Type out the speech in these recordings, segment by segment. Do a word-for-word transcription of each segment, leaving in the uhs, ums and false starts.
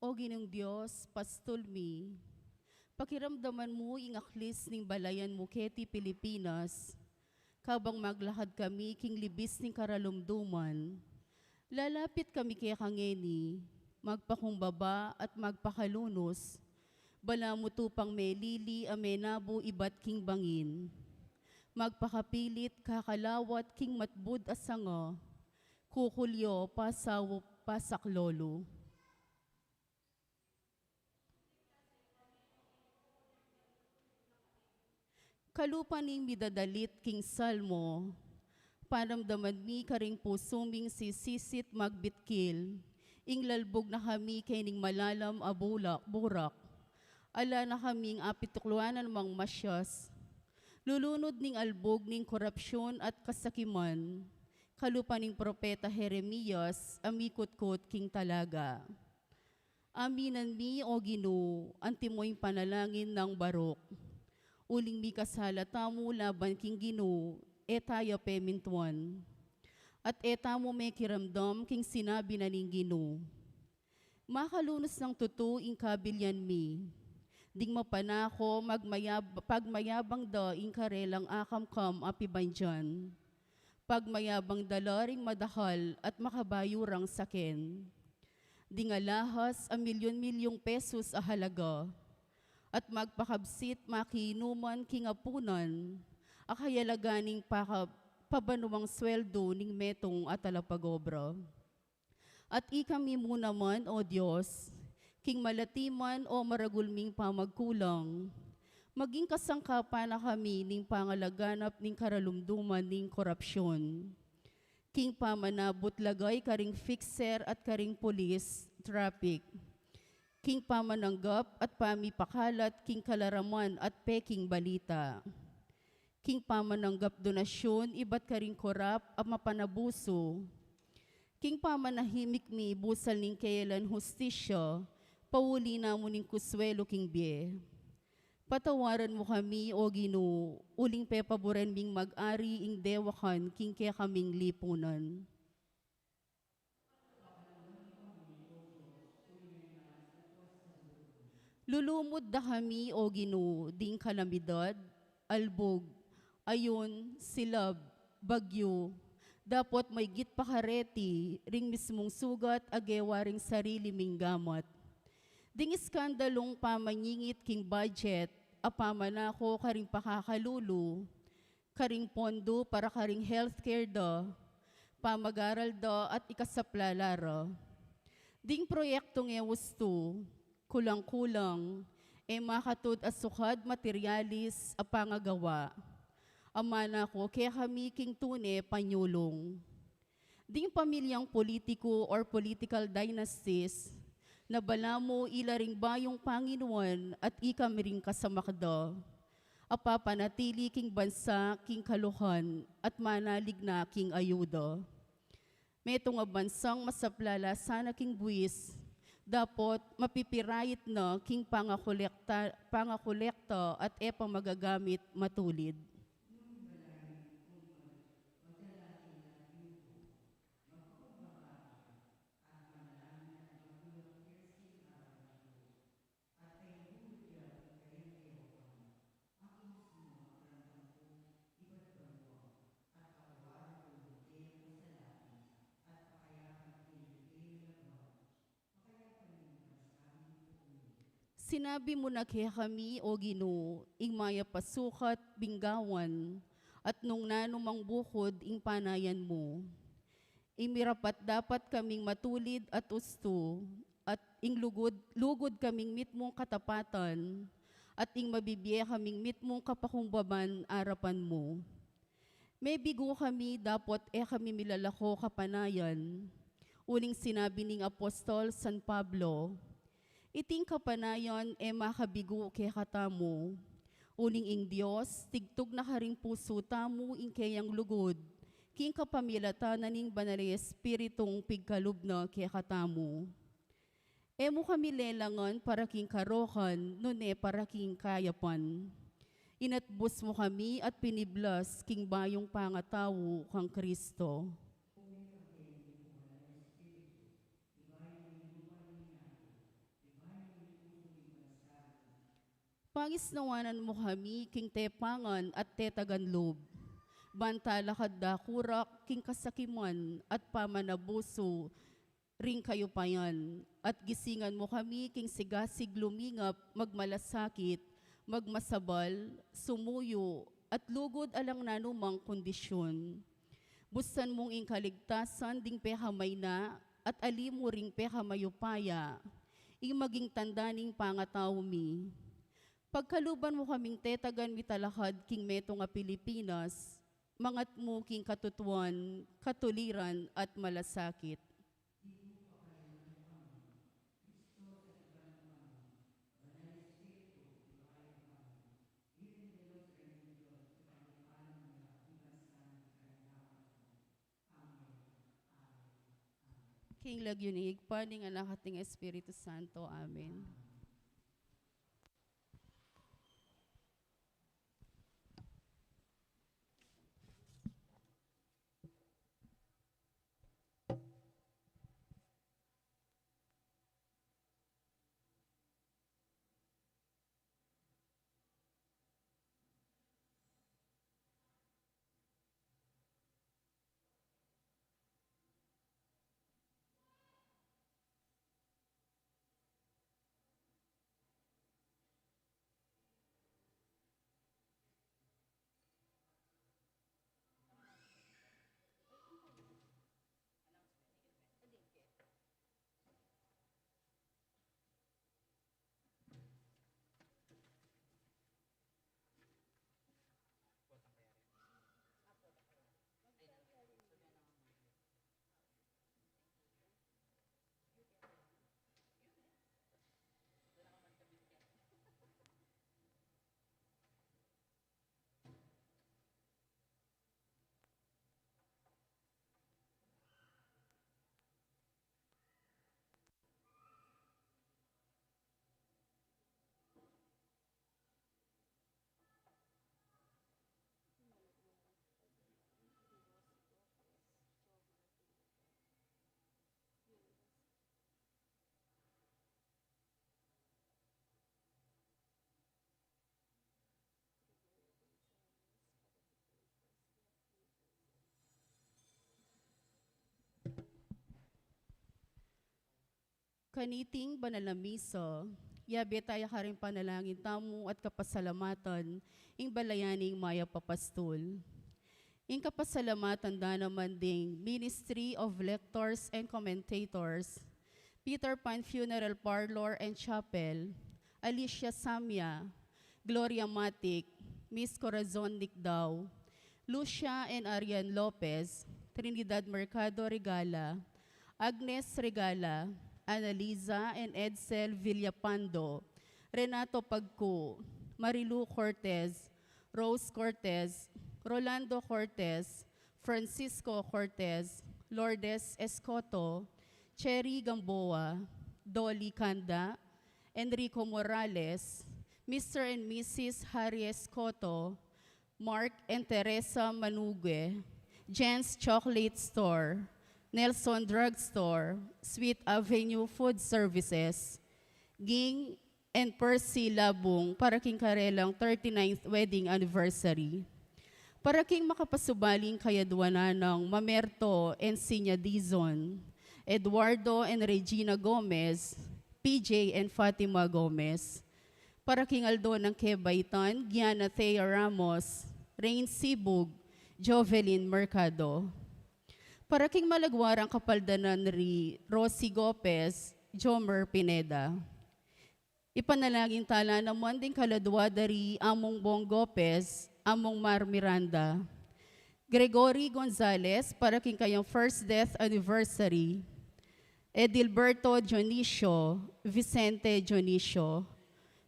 O Ginung Dios, pastul mi, pakiramdaman mu ing aklis ning balayan mu keti Pilipinas, kabang maglakad kami king libis ning karalumduman. Lalapit kami keka ngeni, magpakumbaba at magpakalunus, balamu tupang melili a menabu ibat king bangin. Magpakapilit kakalawat king matbud a sanga, kukulyo, pasaup, pasaklolo. Kalupa ning midadalit king Salmo, paramdaman mi karing pusu ming sisisit magbitkil, ing lalbug na kami kening malalam a bulak, burak. Ala na kaming apitukluanan mang masyas. Lulunud ning albug ning korapsyon at kasakiman, kalupa ning propeta Jeremias a mikutkut king talaga. Aminan mi, O Ginu, antimo ing panalangin nang Baruk. Uling mikasala tamu laban king Ginu, e taya pemintuan. At e tamu mekiramdam king sinabi na ning Ginu. Makalunus nang tutu ing kabilyan mi. Ding mapanako, magmayab-, pagmayabang da ing karelang akamkam a pibandian. Pagmayabang da la ring madakal at makabayu rang saken. Ding alahas a milyun-milyung pesos a halaga, at magpakabsit makinuman king apunan, a kayalaga ning paka-, pabanuang sweldo ning metung a talapagobra. At ikami mu naman, O Dios, king malati man o maragul ming pamagkulang, maging kasangkapan na kami ning pangalaganap ning karalumduman ning korapsyon. King pamanabut lagay karing fixer at karing pulis, traffic. King pamananggap at pamipakalat king kalaraman at peking balita. King pamananggap donasyun ibat karing korap a mapanabusu. King pamanahimik mi busal ning keyalan hustisya, pauli na mu ning kuswelu king bie. Patawaran mu kami, O Ginu, uling pepaburen ming mag-ari ing dewakan king kekaming lipunan. Lulumud da kami, O Ginu, ding kalamidad, albug, ayun, silab, bagyu, dapot maygit pa kareti, ring mismung sugat a gewa ring sarili ming gamat. Ding iskandalung pamanyingit king budget, a pamanako karing pakakalulu, karing pondu para karing healthcare da, pamagaral da at ikasaplala ra. Ding proyektung e ustu, kulang-kulang, e makatud a sukad materyalis a pangagawa. Amanako kekami king tune panyulung. Ding pamilyang politiku or political dynasties, na balamu ila ring bayung panginuan at ikami ring kasamak da. A papanatili king bansa king kaluhan at manalig na king ayuda. Metung a bansang masaplala sana king buis, dapot mapipirait na king pangakolekta, pangakolekta at e pa magagamit matulid. Sinabi mu na kekami, O Ginu, ing mayap a sukat binggawan, at nung nanu mang bukud ing panayan mu. Ing mirapat-dapat kaming matulid at ustu, at ing lugud, lugud kaming mitmung katapatan, at ing mabibie kaming mitmung kapakumbaban arapan mu. Mebigu kami dapot e kami milalako kapanayan. Uling sinabi ning apostol San Pablo, iting kapanayan e makabigu kekatamu. Uling ing Dios, tigtug na karing pusu tamu ing keyang lugud, king kapamilatan na ning Banal a Espiritung pigkalub na kekatamu. E mu kami lelangan para king karokan, nune para king kayapan. Inatbus mu kami at piniblas king bayung pangatau kang Kristo. Pangisnawanan mu kami king tepangan at tetagan lub. Ban talakad da kurak king kasakiman at pamanabusu ring kayupayan, at gisingan mu kami king sigasig lumingap, magmalasakit, magmasabal, sumuyu, at lugud alang nanumang kondisyun. Busan mung ing kaligtasan ding pekamayna at ali mu ring pekamayupaya, ing maging tanda ning pangatau mi. Pagkaluban mu kaming tetagan mitalakad king metung a Pilipinas, mangat mu king katutuan, katuliran, at malasakit. King lagyu ning Ibpa, ning Anak, at ning Espiritu Santo. Amen. Kaniting banal a misa, yabe taya karing panalangin tamu at kapasalamatan ing balayan ning mayap a pastul. Ing kapasalamatan da naman ding Ministry of Lectors and Commentators, Peter Pan Funeral Parlor and Chapel, Alicia Samia, Gloria Matic, Miss Corazon Nicdao, Lucia and Arian Lopez, Trinidad Mercado Regala, Agnes Regala, Analiza and Edsel Villapando, Renato Pagcu, Marilu Cortez, Rose Cortez, Rolando Cortez, Francisco Cortez, Lourdes Escoto, Cherry Gamboa, Dolly Canda, Enrico Morales, Mister and Missus Harry Escoto, Mark and Teresa Manugue, Jen's Chocolate Store, Nelson Drugstore, Sweet Avenue Food Services, Ging and Percy Labung para king karelang thirty-ninth wedding anniversary. Para king makapasubaling kayadwanan nang Mamerto and Sinya Dizon, Eduardo and Regina Gomez, P J and Fatima Gomez. Para king aldo nang kebaitan, Giana Thea Ramos, Rain Sibug, Jovelyn Mercado. Para king malagwarang kapaldanan ri Rosie Gopez, Jomer Pineda. Ipanalangin tala naman ding kaladwa da ri Among Bong Gopez, Among Mar Miranda, Gregory Gonzales para king kayang first death anniversary, Edilberto Dionisio, Vicente Dionisio,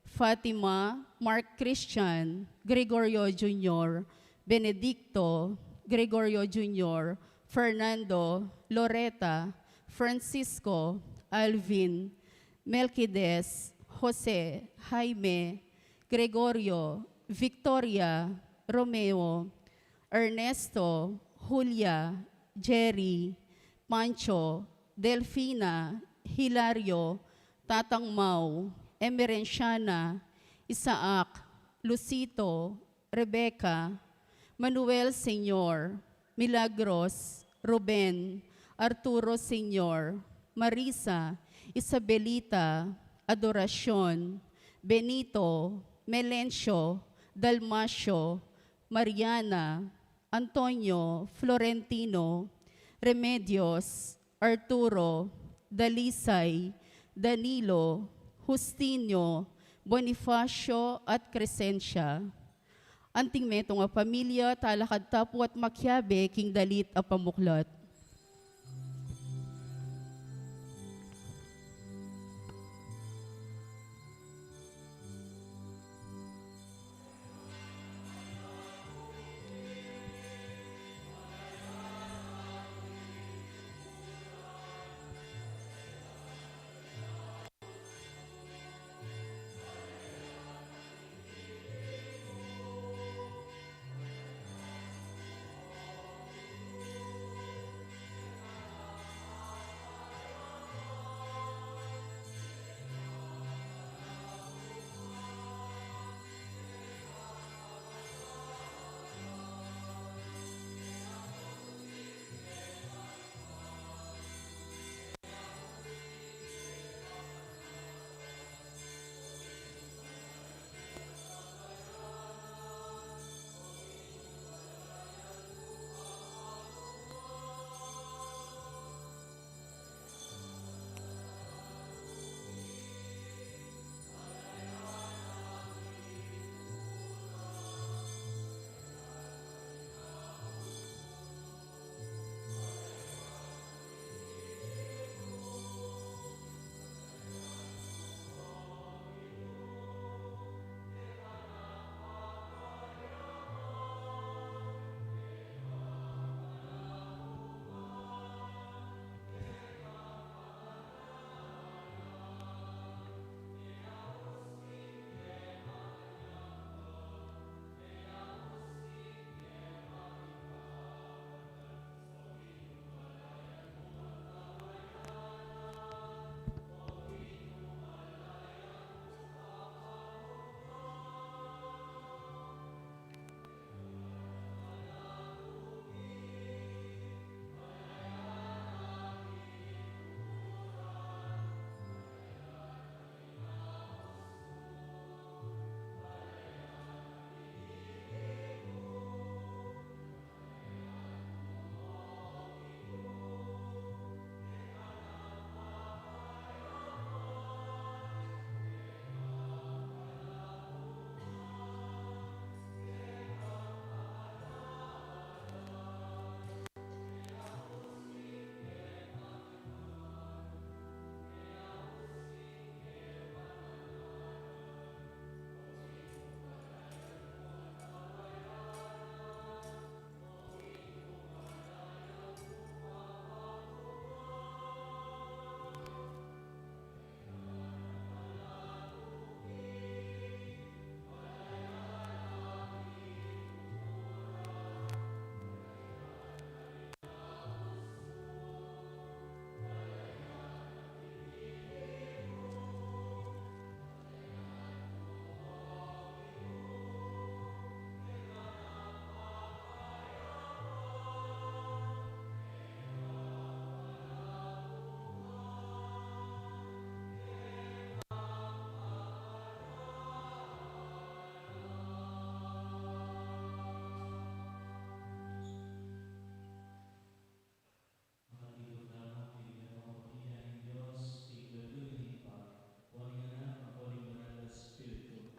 Fatima, Mark Christian, Gregorio Junior, Benedicto, Gregorio Junior, Fernando, Loreta, Francisco, Alvin, Melquides, Jose, Jaime, Gregorio, Victoria, Romeo, Ernesto, Julia, Jerry, Pancho, Delfina, Hilario, Tatang Mau, Emerenciana, Isaac, Lucito, Rebecca, Manuel Senior, Milagros, Ruben, Arturo Senior, Marisa, Isabelita, Adoracion, Benito, Melencio, Dalmacio, Mariana, Antonio, Florentino, Remedios, Arturo, Dalisay, Danilo, Justino, Bonifacio, at Crescencia. Anting metung a pamilya, talakad ta pu at makiabe king dalit a pamuklat.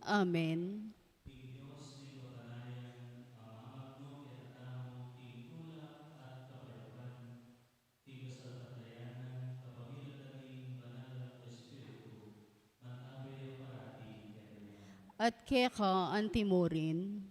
Amen. At keka antimurin.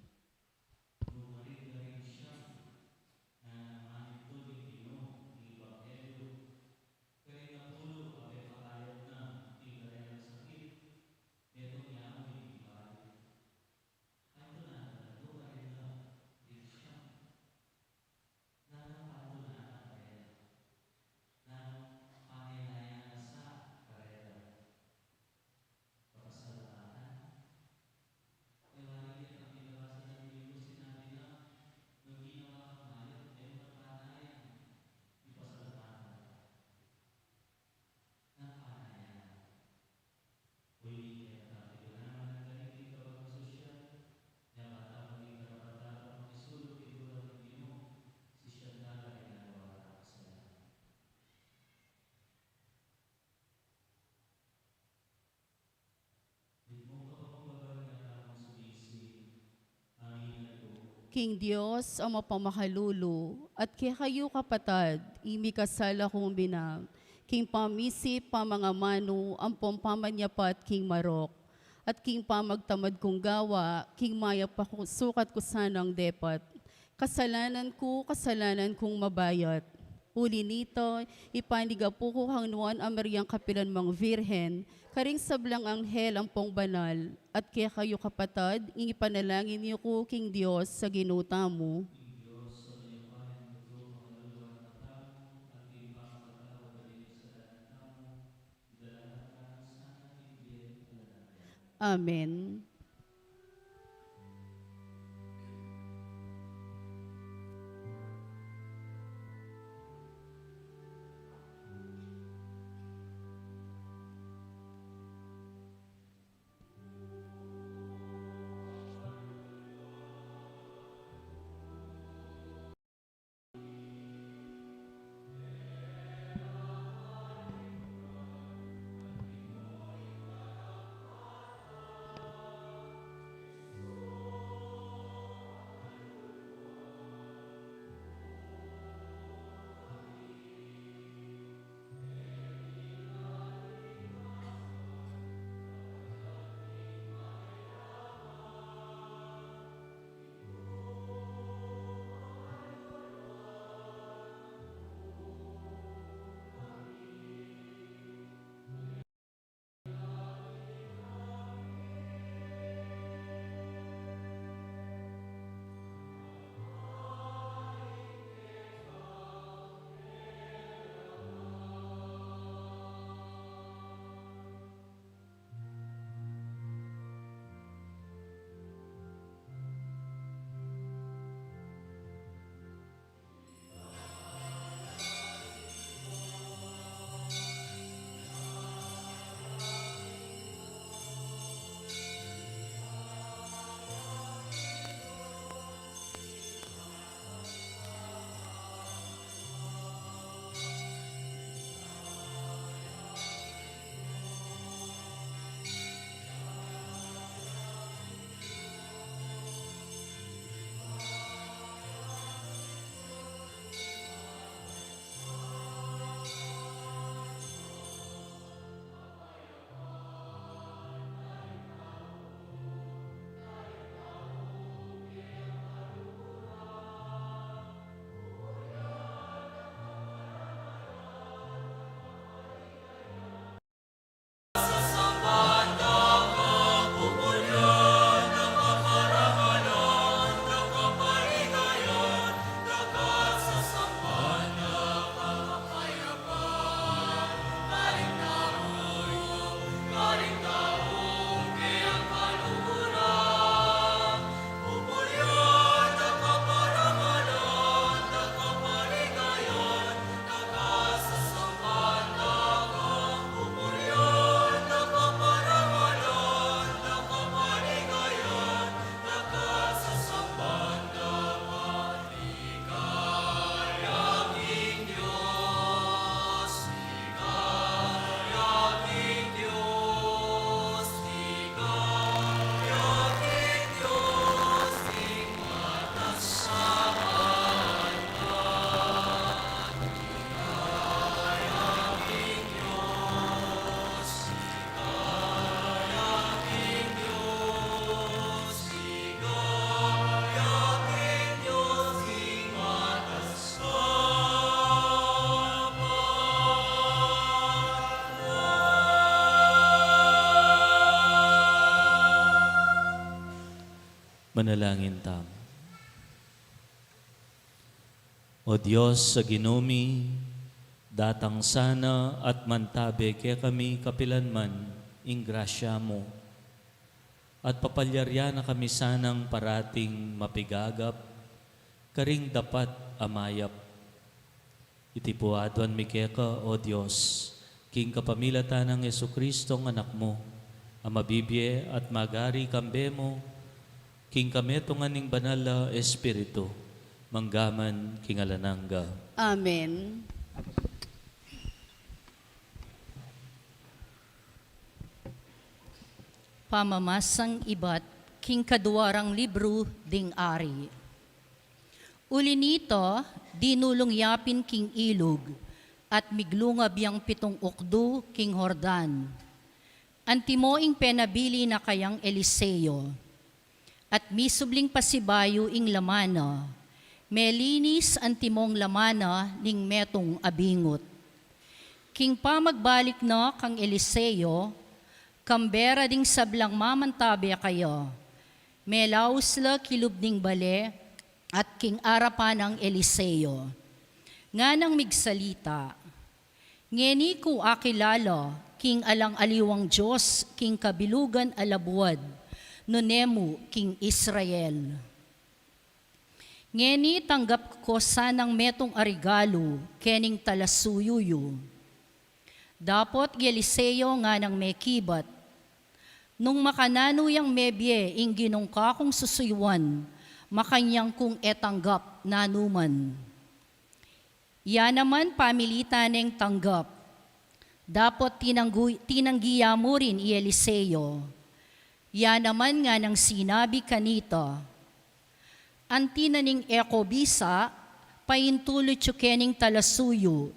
King Dios a mapamakalulu, at kekayu kapatad, ing mikasala kung bina, king pamisip, pamangamanu, ampong pamanyapat king marok, at king pamagtamad kung gawa, king mayap a ku-, sukat ku sanang depat. Kasalanan ku, kasalanan kung mabayat. Uli nita, ipanigapu ku kang Nuan a Mariang kapilan mang Virgen, karing sablang anghel ampong banal, at kekayu kapatad, ing ipanalangin yu ku king Dios a Ginu tamu. Amen. Manalangin tamu. O Dios a Ginu mi, datang sana at mantabe kekami kapilan man ing grasya mu, at papalyarian na kami sanang parating mapigagap karing dapat a mayap. Iti pu aduan mi keka, O Dios, king kapamilatan nang Jesucristong Anak mu, a mabibie at magari kambe mu, king kametungan ning Banal a Espiritu, mangga man king alang angga. Amen. Pamamasang ibat king kaduarang libru ding Ari. Uli nita, dinulung ya pin king ilug, at miglungab yang pitung ukdu king Jordan. Antimo ing penabilin na kayang Eliseo, at misubling pasibayu ing laman na, melinis antimong laman na ning metung a bingut. King pamagbalik na kang Eliseo, kambe ra ding sablang mamantabe kaya, melaus la kilub ning bale at king arapan nang Eliseo. Nganang migsalita, "Ngeni ku akilala king alang aliwang Dios king kabilugan a labuad, nune mu king Israel. Ngeni tanggap ku sanang metung a regalu kening talasuyu yu." Dapot i Eliseo nganang mekibat, "Nung makananu yang mebie ing Ginung kakung susuyuan, makanyan kung e tanggap nanuman." Ya naman pamilitan neng tanggap. Dapot tinanggu-, tinanggi ya mu rin i Eliseo. Ya naman nganang sinabi kanita, "Anti na ning e ko bisa, paintulut yu kening talasuyu,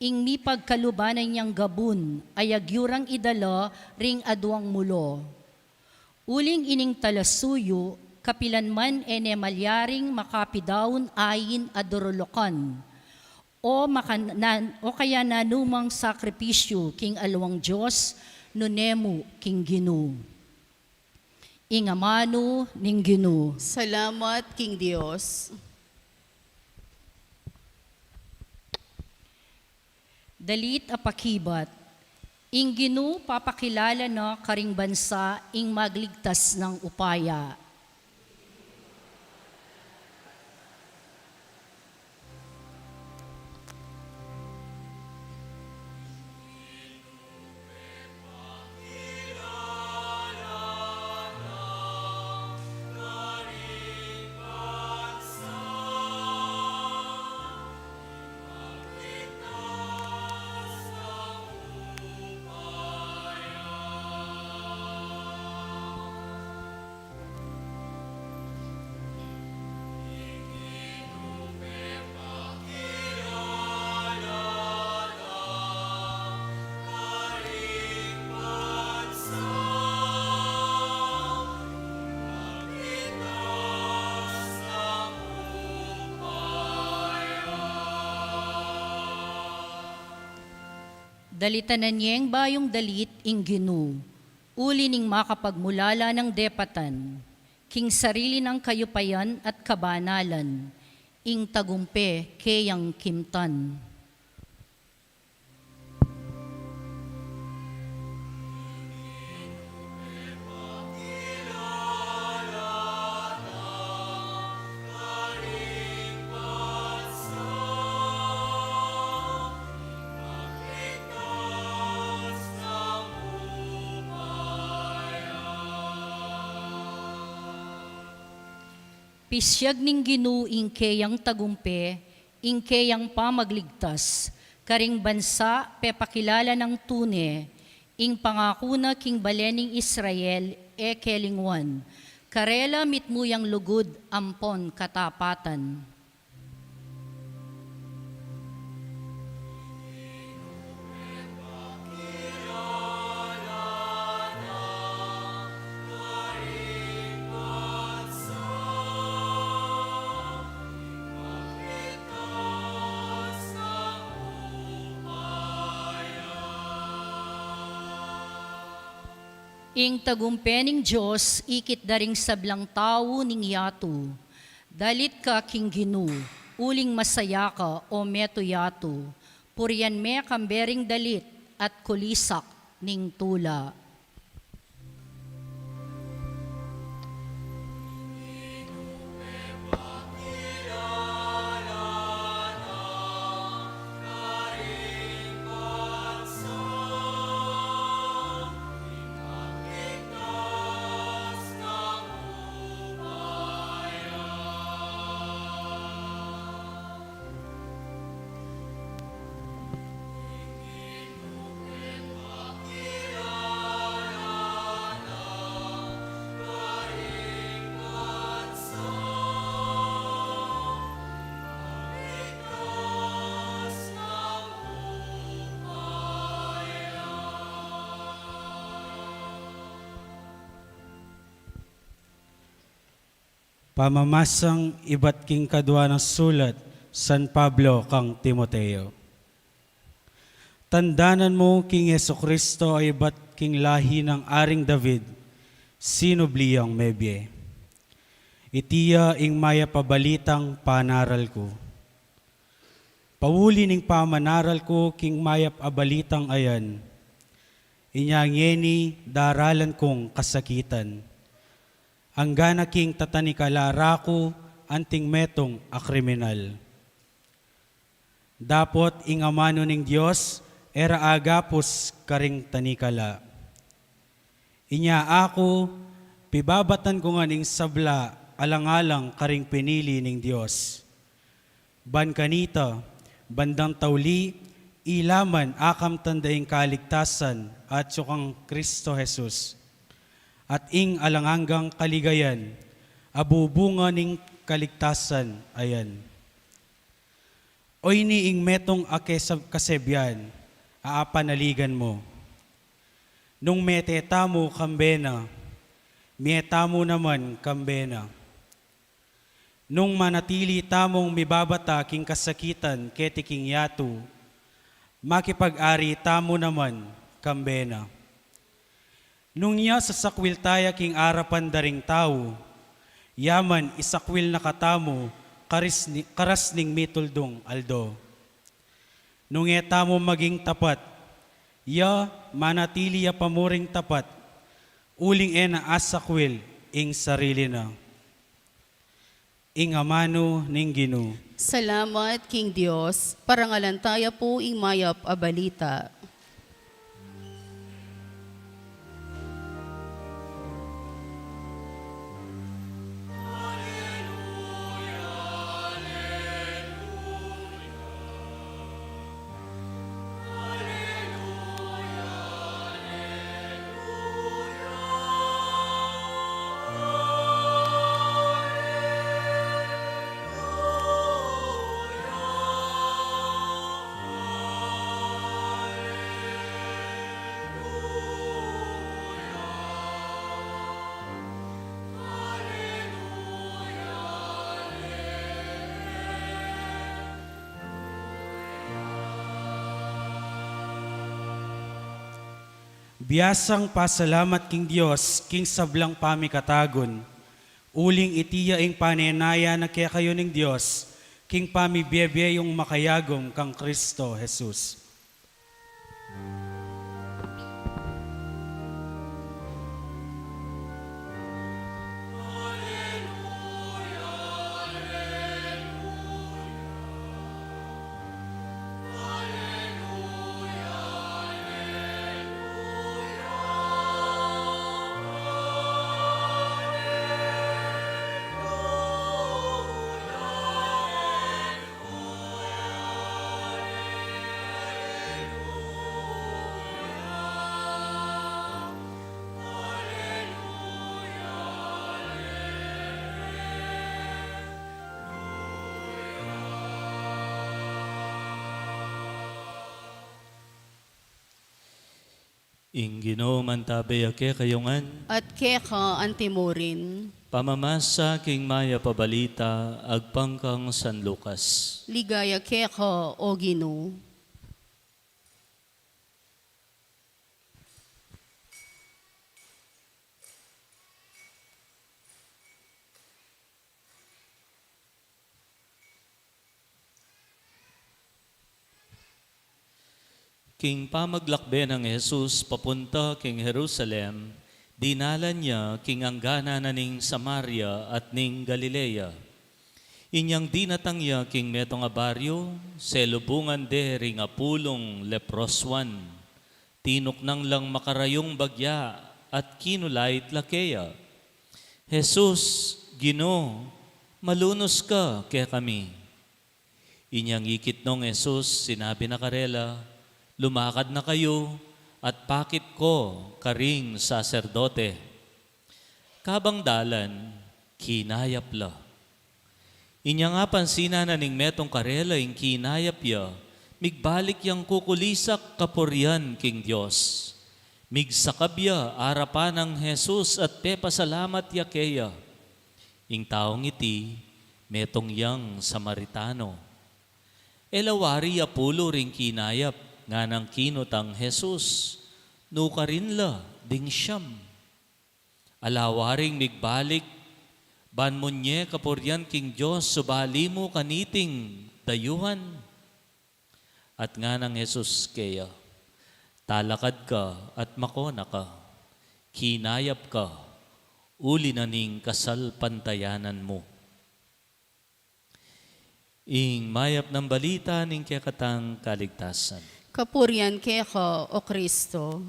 ing mipagkaluban yang gabun, ayag yu rang idala ring aduang mulo." Uling ining talasuyu, kapilan man e ne malyaring makapidaun ain a durulukan, o makanan-, o kaya nanumang sakripisyu king aliwang Dios, nune mu king Ginu. Ing amanu ning Ginu. Salamat king Dios. Dalit a pakibat. Ing Ginu papakilala na karing bansa ing magligtas nang upaya. Dalitanan yeng bayung dalit ing Ginu, uli ning makapagmulala nang depatan, king sarili nang kayupayan at kabanalan, ing tagumpe keyang kimtan. Pisyag ning Ginu ing keyang tagumpe, ing keyang pamagligtas, karing bansa pepakilala nang tune, ing pangaku na king bale ning Israel e kelingwan, karela mitmu yang lugud ampon katapatan. Ing tagumpe ning Dios ikit da ring sablang tau ning yatu. Dalit ka king Ginu, uling masaya ka, o metung yatu. Purian me kambe ring dalit at kulisak ning tula. Pamamasang ibat king kadua nang sulat San Pablo kang Timoteo. Tandanan mu king Jesucristo a ibat king lahi nang Aring David, sinubli yang mebie. Iti ya ing mayap a balitang panaral ku. Pauli ning pamanaral ku king mayap a balitang ayan, inya ngeni daralan kung kasakitan, anggana king tatanikala ra ku anting metung a kriminal. Dapot ing amanu ning Dios e ra agapus karing tanikala. Inya aku, pibabatan ku ngan ing sabla alang-alang karing pinili ning Dios. Ban kanita, bandang tauli, ila man akamtan da ing kaligtasan atyu kang Kristo Jesus, at ing alang anggang kaligayan a bubunga ning kaligtasan ayan. Oyni ing metung a kesab-, kasebian a apanaligan mu. Nung mete tamu kambe na, mie tamu naman kambe na. Nung manatili tamung mibabata king kasakitan keti king yatu, makipag-ari tamu naman kambe na. Nung ya sasakwil taya king arapan da ring tau, ya man isakwil na katamu karis ni-, karas ning mituldung aldo. Nung e tamu maging tapat, ya manatili ya pa muring tapat, uling e na asakwil ing sarili na. Ing amanu ning Ginu. Salamat king Dios, parangalan taya pu ing mayap a balita. Biasang pasalamat king Dios king sablang pamikatagun, uling iti ya ing panenaya na kekayu ning Dios king pamibiebie yung makayagum kang Kristo Jesus. Ing Ginu mantabe ya kekayu ngan. At keka antimurin. Pamamasa king mayap a balita agpang kang San Lucas. Ligaya keka, O Ginu. King pamaglakbe nang Jesus papunta king Jerusalem, dinalan ya king anggana na ning Samaria at ning Galilea. Inyang dinatang ya king metung a baryu, selubungan de ring apulung leprosuan. Tinuknang lang makarayung bagya at kinulait la keya, "Jesus, Ginu, malunus ka kekami." Inyang ikit nong Jesus, sinabi na karela, "Lumakad na kayu at pakit ko karing saserdote." Kabang dalan, kinayap la. Inyang apansinan na ning metung karela ing kinayap ya, migbalik yang kukulisak kapurian king Dios. Migsakab ya arapan nang Jesus at pepasalamat ya keya. Ing taung iti, metung yang Samaritano. E la wari apulu ring kinayap, nganang kinutang Jesus, nukarin la ding siam. Ala waring migbalik, ban munye kapurian king Dios, subali mu kaniting dayuhan. At nganang Jesus keya, talakad ka at makona ka, kinayap ka, uli na ning kasalpantayanan mu. Ing mayap nang balita ning kekatang kaligtasan. Kapurian keka, O Kristo.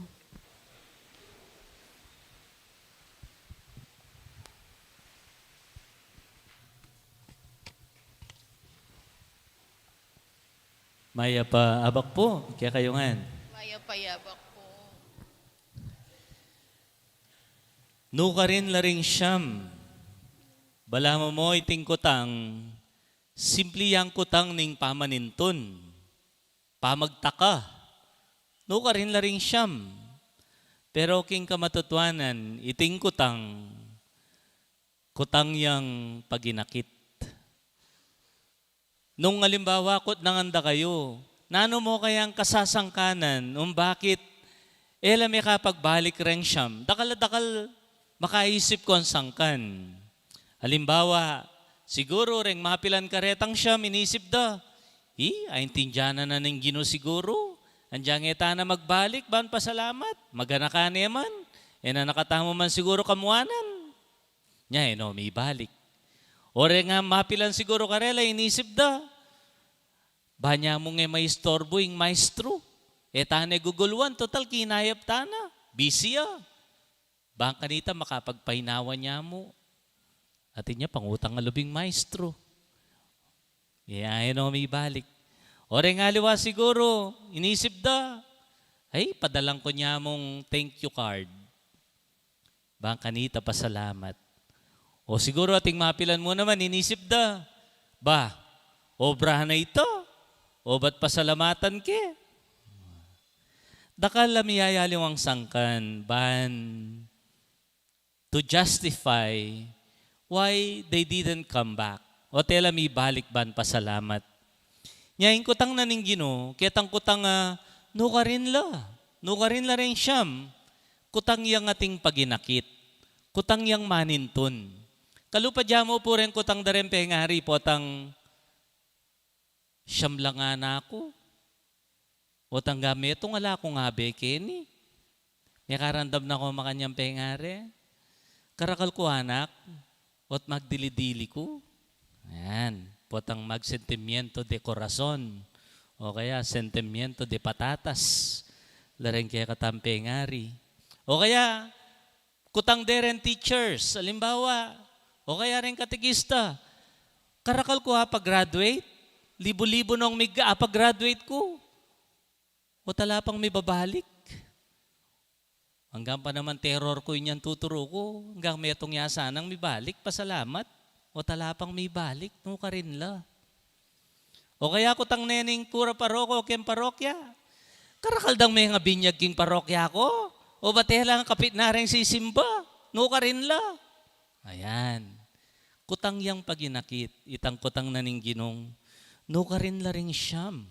Mayap a abak pu kekayu ngan. Mayap a abak pu. Nukarin la ring siam. Balamu mo iting kutang, simpli yang kutang ning pamanintun, pamagtaka. Nukarin la ring siam. Pero king kamatutuanan, iting kutang, kutang yang paginakit. Nung alimbawa, kutnangan da kayu, nanu mo kayang kasasangkanan, nung bakit e la makapagbalik reng siam? Dakal a dakal makaisip kung sangkan. Alimbawa, siguru reng mapilan karetang siam, inisip da, "I, aintindian na ning Ginu siguru. Andiang e tana magbalik, ban pasalamat. Maganakan ne man. E na na katamu man siguru kamuanan." Nya, e no mibalik. O reng mapilan siguru karela, inisip da, "Ba nya mung e maistorbu ing maestro? E tana guguluan, total kinayap tana. Busy ya. Bang kanita makapagpainawa nya mu." Atin nya pangutang a lub ing maestro. Nya, e no mibalik. O reng aliwa siguru, inisip da, "Ay, padalan ku nya mung thank you card. Bang kanita pasalamat." O siguru ating mapilan mu naman, inisip da, "Ba, obra na ita. O ba't pasalamatan ke?" Dakal a miyayaliwang sangkan, ban to justify why they didn't come back. O't e la mibalik ban pasalamat. Nya ing kutang na ning Ginu, ketang kutang, ah, nukarin la. Nukarin la reng siam. Kutang yang ating paginakit. Kutang yang manintun. Kalupa da mu pu reng kutang da reng pengari, potang siam lang anak ku. O't anggang metung ala kung abe keni. Mekaramdam na ku makanyan pengari. Karakal ku anak, o't magdili-dili ku. Yan. Potang magsentimiento de corazon. O kaya sentimiento de patatas. La reng kekatang pengari. O kaya, kutang de reng teachers, alimbawa, o kaya reng katekista, karakal ku apa-graduate, libu-libu nong mig-apa-graduate ku. O't ala pang mibabalik. Anggang pa naman terror ku inyang tuturu ku, anggang metung ya sanang mibalik, pasalamat. O't ala pang mibalik, nukarin la. O kaya kutang ne ning kura paroko keng parokya. Karakal dang mengabinyag king parokya ku? O ba't e lang kapit na reng sisimba? Nukarin la. Ayan. Kutang yang paginakit, itang kutang na ning Ginung, nukarin la ring siam.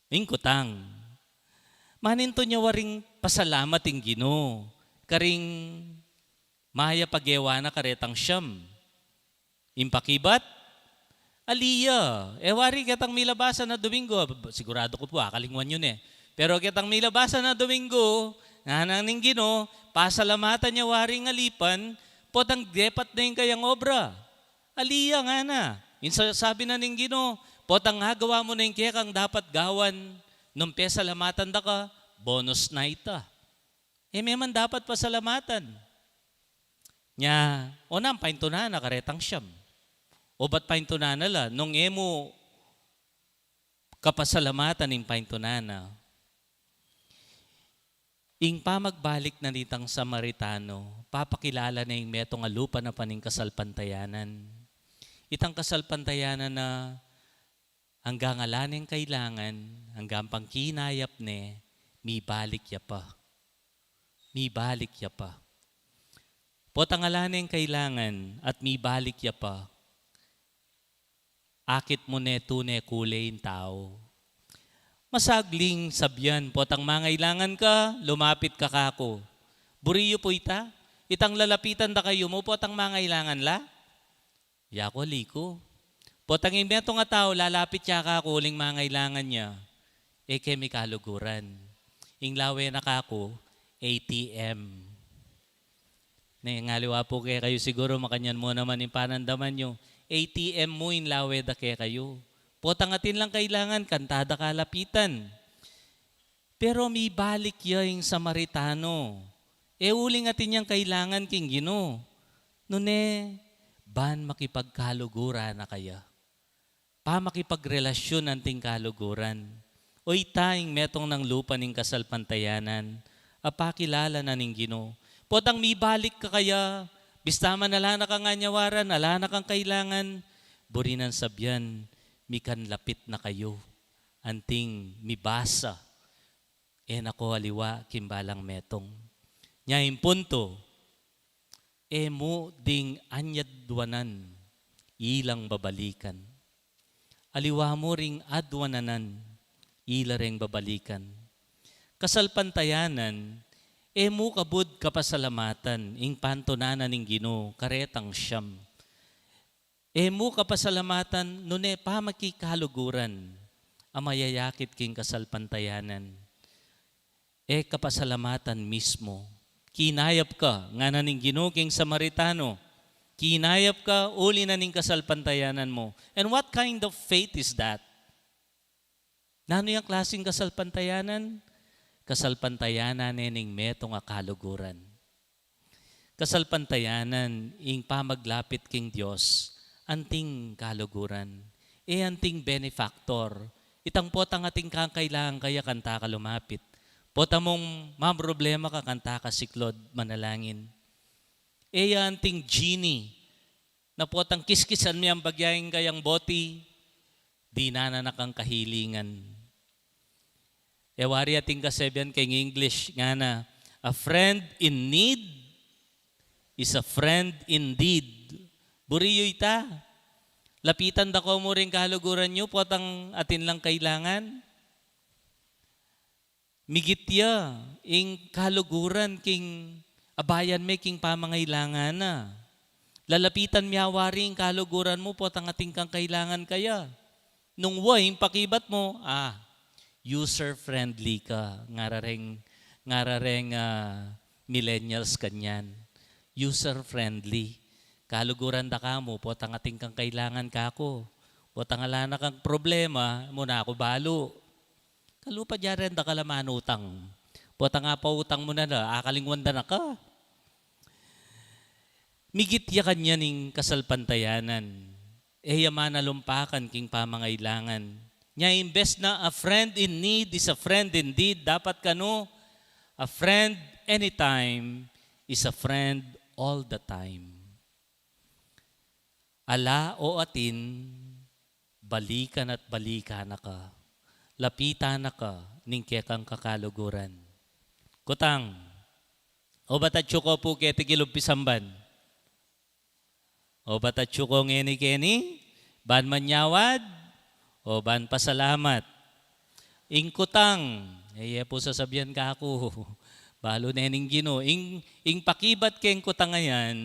Ing kutang, manintun ya waring pasalamat ing Ginu karing mayap a gewa na karetang siam. Ing pakibat, ali ya. E wari ketang milabasan a Domingo, siguradu ku pu, akalingwan yu ne. Pero ketang milabasan a Domingo, ngana ning Ginu, pasalamatan ya waring alipan, potang depat na ing kayang obra. Ali ya, ngana. Ing sa-, sabi na ning Ginu, potang agawa mu na ing kekang dapat gawan, nung pesalamatan da ka, bonus na ita. E me man dapat pasalamatan. Nya, o nanu paintunan na karetang siam? O ba't paintunan na la, nung e mu kapasalamatan ing paintunan na? Ing pamagbalik na nitang Samaritano, papakilala na ing metung a lupa na pa ning kasalpantayanan. Itang kasalpantayanan na anggang ala neng kailangan, anggang pang kinayap ne, mibalik ya pa. Mibalik ya pa. Potang ala neng kailangan at mibalik ya pa, akit mu ne tune kule ing tau. Masagling sabian, potang mangailangan ka, lumapit ka kaku. Buri yu pu ita? Itang lalapitan da kayu mu, potang mangailangan la? Yaku, ali ku. Potang ing metung a tau, lalapit ya kaku uling mangailangan ya, e ke mi kaluguran. Ing lawe na kaku, A T M. Ne, ngaliwa pu kekayu siguru, makanyan mu naman ing panandaman yu. A T M mu ing lawe da kekayu. Potang atin lang kailangan, kanta da kalapitan. Pero mibalik ya ing Samaritano. E uling atin yang kailangan king Ginu. Nune, ban makipagkaluguran na kaya. Pamakipagrelasyon anting kaluguran. O ita ing metung nang lupa ning kasalpantayanan, a pakilala na ning Ginu. Potang mibalik ka kaya, bista man ala na kang anyawaran, ala na kang kailangan, buri nang sabian, mikanlapit na kayu. Anting mibasa, e na ko aliwa king balang metung. Nya ing puntu, e mu ding anyadwanan ilang babalikan. Aliwa mu ring adwananan, ila reng babalikan. Kasalpantayanan, e mu kabud kapasalamatan ing pantunanan ning Ginu karetang siam. E mu kapasalamatan nune pamakikaluguran a mayayakit king kasalpantayanan. E kapasalamatan mismu. Kinayap ka, ngana ning Ginu king Samaritano. Kinayap ka, uli na ning kasalpantayanan mu. And what kind of faith is that? Nanu yang klasing kasalpantayanan? Kasalpantayanan ne ning metung a kaluguran. Kasalpantayanan ing pamaglapit king Dios, anting kaluguran, e anting benefactor. Itang potang atin kang kailangan kaya kanta ka lumapit. Pota mung mamroblema ka kanta ka siklod manalangin. E ya anting genie, na potang kiskisan me ang bagya ing kayang boti, dinan na kang kahilingan. E wari atin kasebian king English, ngana, "A friend in need is a friend indeed." Buri yu ita? Lapitan da ko mu ring kaluguran yu, potang atin lang kailangan. Migit ya ing kaluguran king abayan me king pamangailangan na. Lalapitan me wari ing kaluguran mu, potang atin kang kailangan kaya. Nung wa, ing pakibat mu, ah, user-friendly ka. Ngara reng, ngara reng, ah, millennials kanyan. User-friendly. Kaluguran da ka mu, potang atin kang kailangan kaku. Potang ala na kang problema, mu na ku balu. Kalupa dya ren, dakal a manutang. Potang apautang mu na la, akalingwan da na ka. Migit ya kanyan ing kasalpantayanan. E ya manalumpakan king pamangailangan. Nya imbes na a friend in need is a friend indeed, dapat kanu, a friend anytime is a friend all the time. Ala o atin, balikan at balikan na ka. Lapitan na ka ning kekang kakaluguran. Kutang, o batatsu ko pu keti kilub pisamban? O batatsu ko ngeni keni, ban manyawad, o ban pasalamat? Ing kutang, e ye pu sasabian kaku, balu ne ning Ginu. Ing, ing pakibat keng kutang a yan,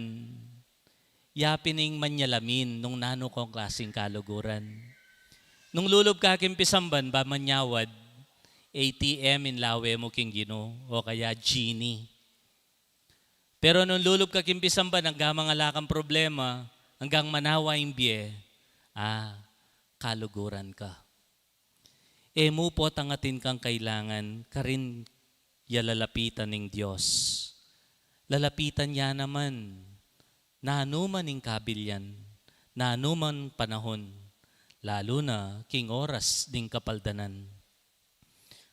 ya pin ing manyalamin nung nanu kang klasing kaluguran. Nung lulub ka king pisamban, ban manyawad, A T M ing lawe mu king Ginu, o kaya genie. Pero nung lulub ka king pisamban, anggang mangala kang problema, anggang manawa ing bie, ah, kaluguran ka. E mu potang atin kang kailangan, karin ya lalapitan ning Dios. Lalapitan ya naman, nanu man ing kabilyan, nanu man panahon, lalu na king oras ning kapaldanan.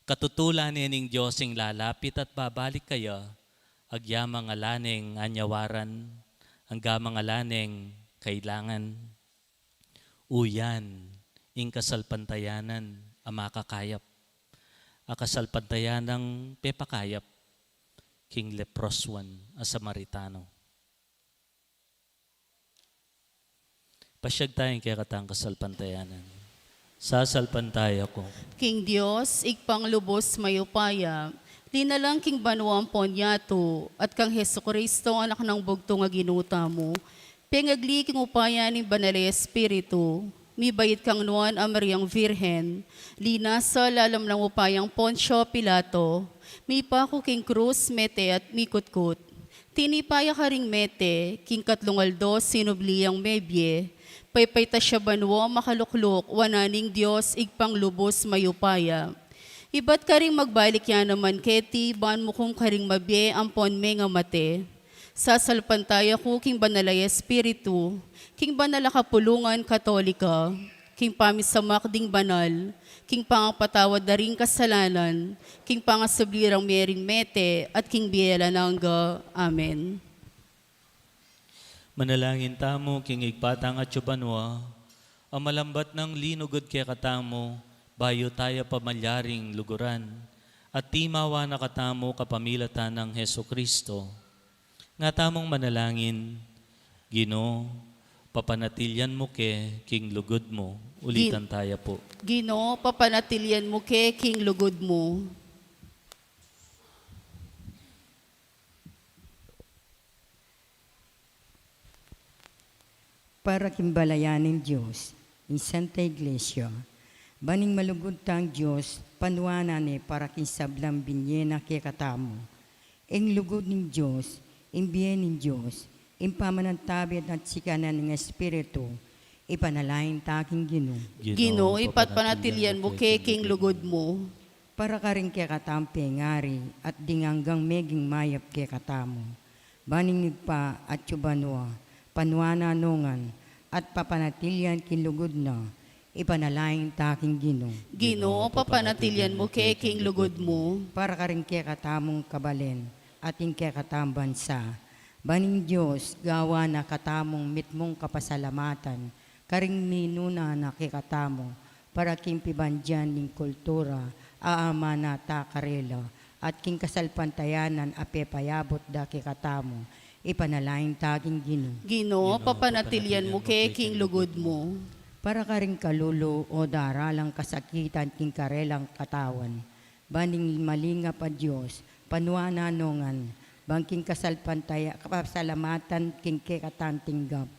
Katutulan ne ning Dios ing lalapit at babalik kaya, agya mangala neng anyawaran, angga mangala neng kailangan. Uyan ing kasalpantayanan a makakayap, a kasalpantayanang pepakayap king leproswan a Samaritano. Pasiag taya king kekatang kasalpantayanan. Sasalpantaya ku king Dios, Ibpang lubos mayupaya, linalang king banua ampon yatu, at kang Jesucristo, Anak nang bugtung a Ginu tamu, pengagli king upaya ning Banal a Espiritu, mibait kang Nuan a Mariang Virgen, linasa lalam nang upayang Poncio Pilato, mipaku king krus, mete at mikutkut. Tinipa ya karing mete, king katlung aldo sinubli yang mebie, paypaytas ya banua, makalukluk wanan ning Dios Ibpang lubos mayupaya. Ibat karing magbalik ya naman keti, ban mukum karing mabie ampon mengamate. Sasalpantaya ku king Banal a Espiritu, king banal a kapulungan Katolika, king pamisamak ding banal, king pangapatawad da ring kasalanan, king pangasubli rang mie ring mete, at king bie alang angga. Amen. Manalangin tamu king Ibpa tang atsu banua, a malambat nang linugud kekatamu, bayu taya pamalyaring luguran, at timawa na katamu kapamilatan nang Jesucristo. Nga tamung manalangin, Ginu, papanatilian mu ke king lugud mu. Ulitan taya pu. Ginu, papanatilian mu ke king lugud mu. Para king balayan ning Dios, ing Santa Iglesia, ban ing malugud tang Dios, panuanan ne para king sablang binie na kekatamu. Ing lugud ning Dios, ing bie ning Dios, ing pamanantabe at sikanan ning Espiritu, ipanalangin ta king Ginu. Ginu, ipapanatilian mu ke king lugud mu. Para karing kekatang pengari at ding anggang meging mayap kekatamu. Ban ing Ibpa atsu banua, panuanan no ngan, at papanatilian king lugud na, ipanalangin ta king Ginu. Ginu, papanatilian mu ke king lugud mu. Para karing kekatamung kabalen, at ing kekatang bansa. Ban ing Dios, gawan na katamung mitmung kapasalamatan, karing minuna na kekatamu, para king pibandian ning kultura, a amana ta karela, at king kasalpantayanan a pepayabut da kekatamu, ipanalangin ta king Ginu. Ginu, papanatilian mu ke king lugud mu. Para karing kalulu o daralang kasakitan king karelang katawan, ban ing malingap a Dios, panuanan no ngan, ban king kasalpantaya-, kapasalamatan king kekatang tinggap,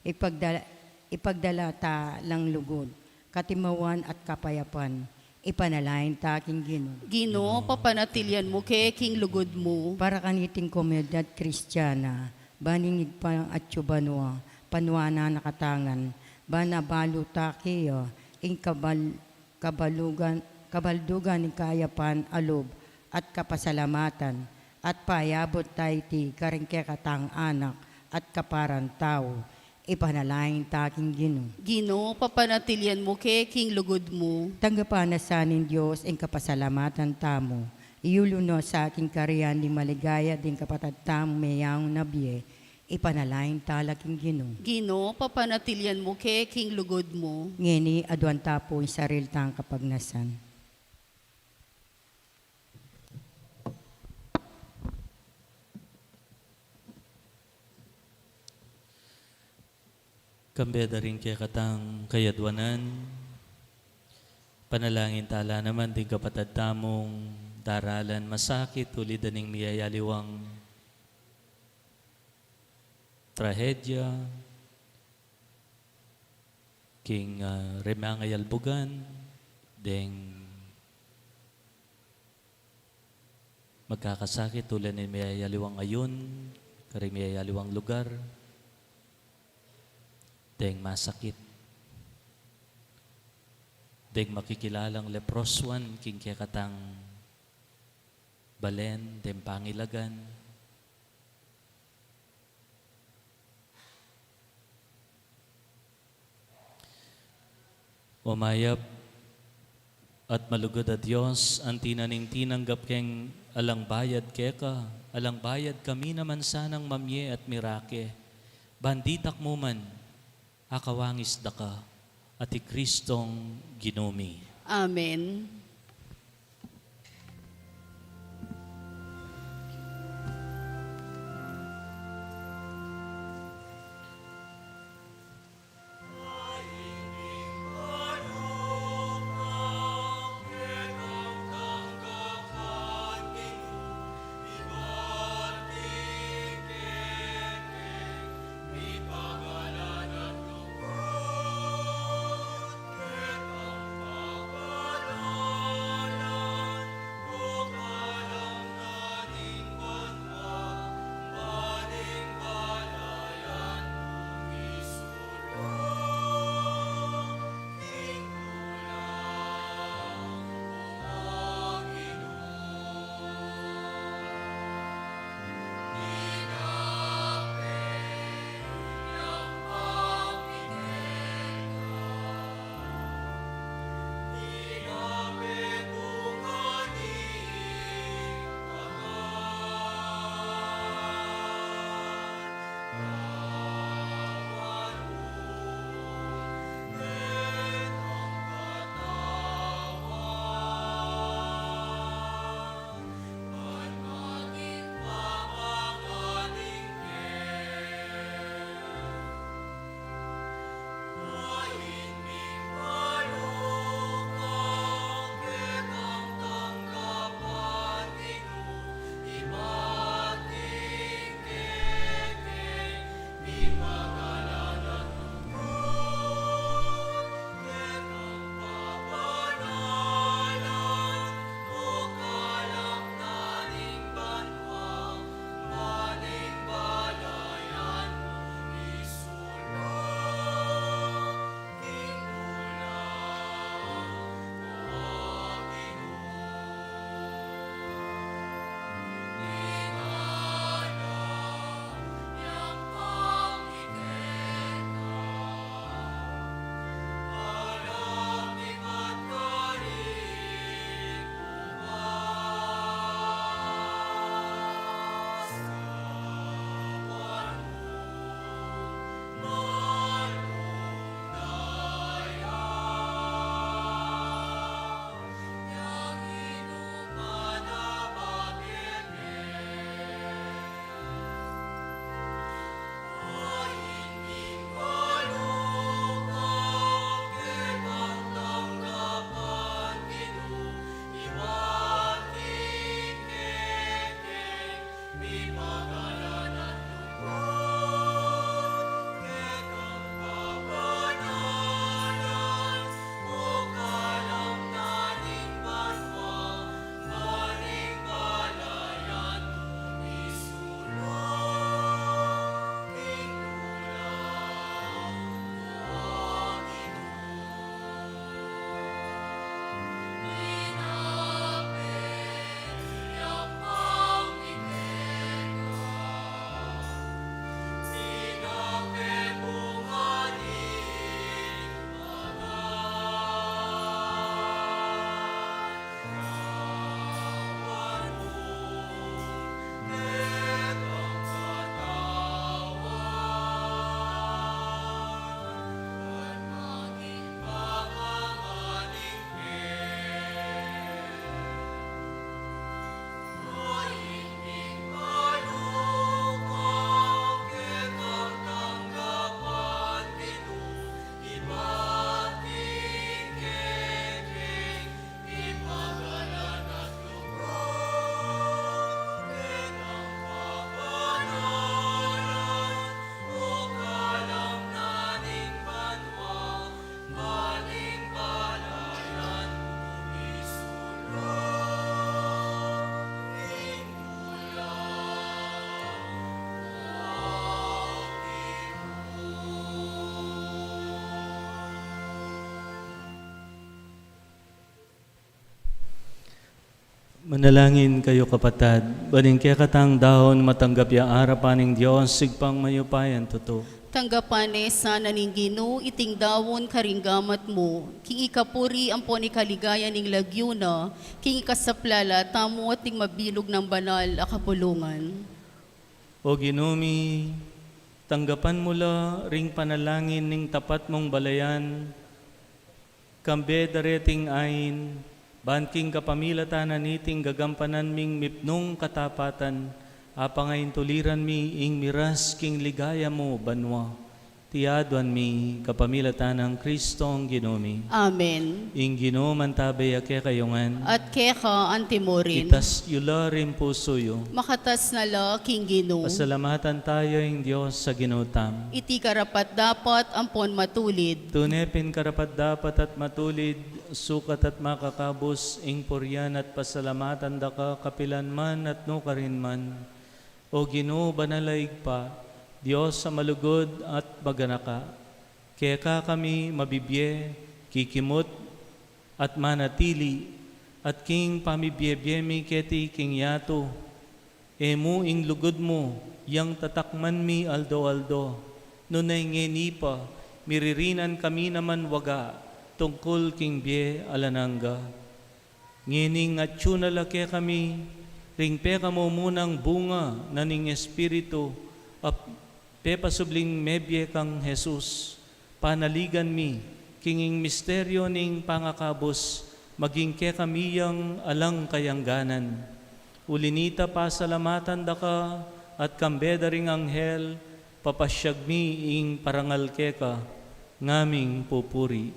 ipagda-, ipagdala ta lang lugud, katimawan at kapayapan, ipanalangin ta king Ginu. Ginu, papanatilian mu ke king lugud mu. Para kaniting komunidad Kristiana, ban ing Ibpang atsu banua, panuanan na kata ngan, ban abalu ta keya, ing kabal-, kabalugan, kabaldugan ning kayapan a lub at kapasalamatan, at payabut ta iti karing kekatang anak at kaparan tau, ipanalangin ta king Ginu. Ginu, papanatilian mu ke king lugud mu. Tanggapan na sa ning Dios ing kapasalamatan tamu, iyulu no sa king karian ding maligaya ding kapatad tamung meyaun na bie, ipanalangin ta la king Ginu. Ginu, papanatilian mu ke king lugud mu. Ngeni, aduan ta pu ing sarili tang kapagnasan. Kambe da ring kekatang kayaduanan, panalangin ta la naman ding kapatad tamung daralan masakit, uli da ning miyayaliwang trahedya, king, ah, remang a yalbugan, deng magkakasakit, uli ning miyayaliwang ayun, karing miyayaliwang lugar, deng masakit, deng makikilalang leproswan, king kekatang balen, deng pangilagan. O mayap at malugud a Dios, anti na ning tinanggap keng alang bayad keka, alang bayad kami naman sanang mamie at mirake, ban ditak mu man akawangis daka, at i Kristong Ginu mi. Amen. Manalangin kayu, kapatad, ban ing kekatang daun matanggap ya arapan ning Dios, Ibpang mayupayang tutu. Tanggapan ne sana ning Ginu iting daun karing gamat mu, king ikapuri ampon ikaligaya ning lagyu na, king ikasaplala tamu at ning mabilug nang banal a kapulungan. O Ginu mi, tanggapan mu la ring panalangin ning tapat mung balayan, kambe da reting ain, ban king kapamilatan na niting gagampanan ming mipnung katapatan, apangaintuliran mi ing miras king ligaya mu banua. Iti aduan mi kapamilatan nang Kristong Ginu mi. Amen. Ing Ginu mantabe ya kekayu ngan. At keka antimurin. Itas yu la ring pusu yu. Makatas na la king Ginu. Pasalamatan tayu ing Dios a Ginu tamu. Iti karapat-dapat ampon matulid. Tune pin karapat-dapat at matulid, sukat at makakabus, ing purian at pasalamatan da ka kapilan man at nukarin man. O Ginu, banal a Ibpa, Dios a malugud at maganaka, keka kami mabibie, kikimut, at manatili, at king pamibie-bie mi keti king yatu, e mu ing lugud mu yang tatakman mi aldo-aldo, nune ngeni pa, miririnan kami naman waga tungkul king bie alang angga. Ngening atyu na la kekami ring pekamumunang bunga na ning Espiritu, a pepasubling mebie kang Jesus, panaligan mi, king ing misteryu ning pangakabus, maging kekami yang alang kayangganan. Uli nita pasalamatan da ka, at kambe da ring anghel, papasyag mi ing parangal keka, ngaming pupuri.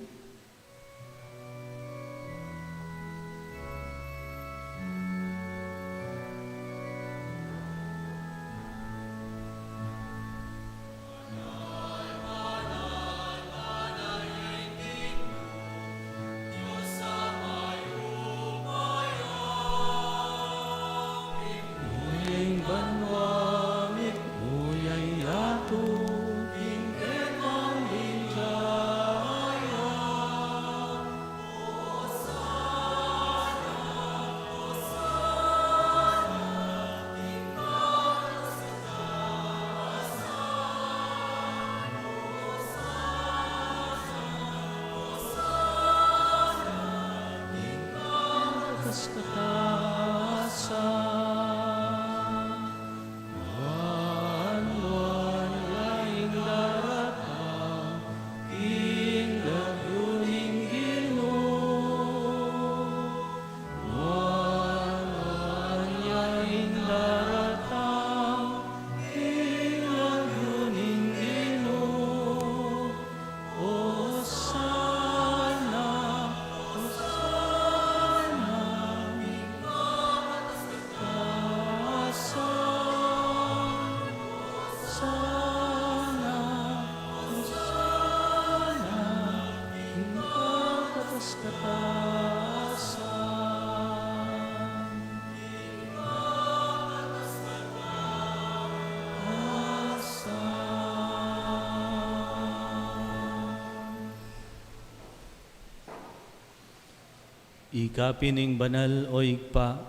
Ika pin ing banal, o Ibpa,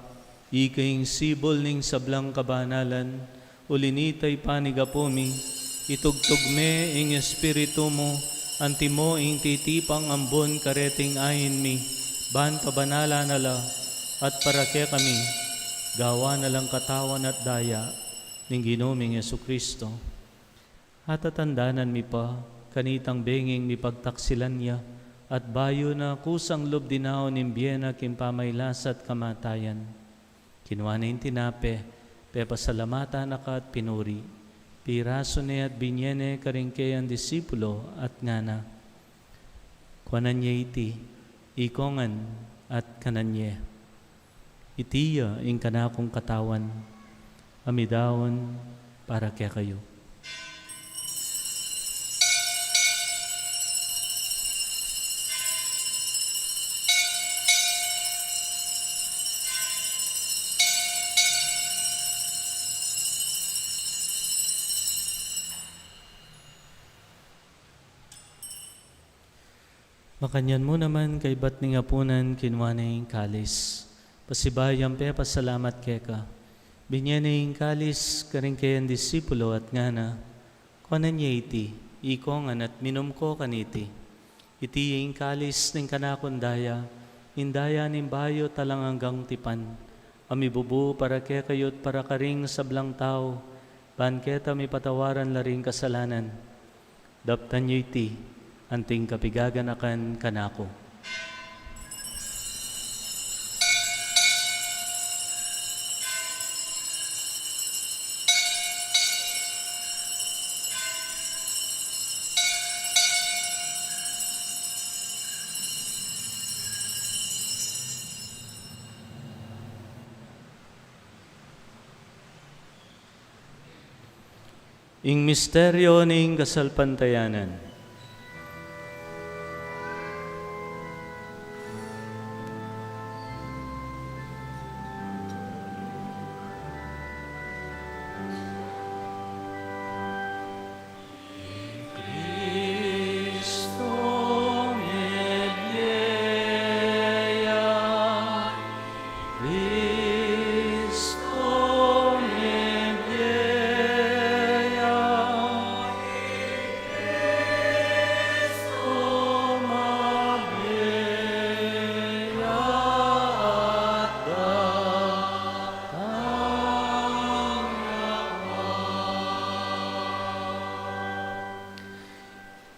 ika ing sibul ning sablang kabanalan, uli nita ipanigapu mi, itugtug me ing Espiritu mu, antimo ing titipang ambun kareting ain mi, ban pabanalan na la, at para kekami, gawan na lang katawan at daya ning Ginu ming Jesucristo. Atatandanan mi pa, kanitang benging mipagtaksilan ya, at bayu na kusang lub dinaun ing bie na king pamailas at kamatayan. Kinua ne ing tinape, pepasalamatan na ka at pinuri. Pirasu ne at binye ne karing keyang disipulo at ngana, Kuanan ye iti, ikongan at kanan ye. Iti ya ing kanakung katawan, a midaun para kekayu. Makanyan mu naman kaybat ning apunan, kinua ne ing kalis, Pasibayu yang pepasalamat keka, binye ne ing kalis karing kayang disipulo at ngana, kuanan ye iti, ikongan at minum ko kaniti. Iti ing kalis ning kanakung daya, ing daya ning bayu at alang anggang tipan, a mibubu para kekayu't para karing sablang tau, ban keta mipatawaran la ring kasalanan. Daptan yu iti, anting kapigaganakan kanaku. Ing misteryo ning kasalpantayanan.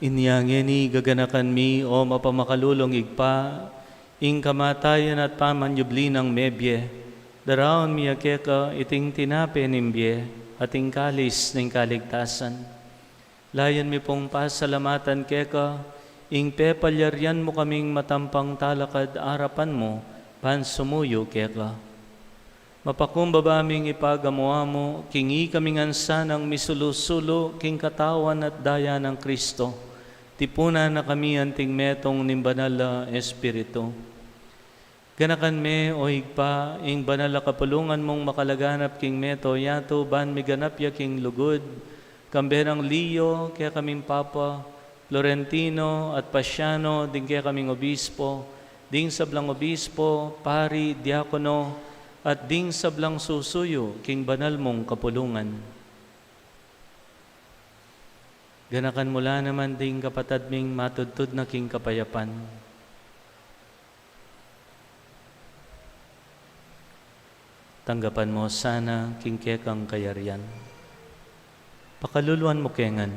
Inya ngeni gaganakan mi, o mapamakalulung Ibpa, ing kamatayan at pamanyubli nang mebie, daraun mi ya keka iting tinape ning bie at ing kalis ning kaligtasan. Layun mi pung pasalamatan keka, ing pepalyarian mu kaming matampang talakad arapan mu, ban sumuyu keka. Mapakumbaba ming ipagamu-amu, king ikami ngan sanang misulu-sulu king katawan at daya nang Kristo, tipunan na kami anting metung ning Banal a Espiritu. Ganakan me, o Ibpa, ing banal a kapulungan mung makalaganap king mabilug a yatu, ban miganap ya king lugud, kambe nang Leo, kekaming Papa, Florentino at Pasiano, ding kekaming obispo, ding sablang obispo, pari, diakono, at ding sablang susuyu king banal mung kapulungan. Ganakan mu la naman ding kapatad ming matudtud na king kapayapan. Tanggapan mu sana king kekang kayarian. Pakaluluan mu ke ngan.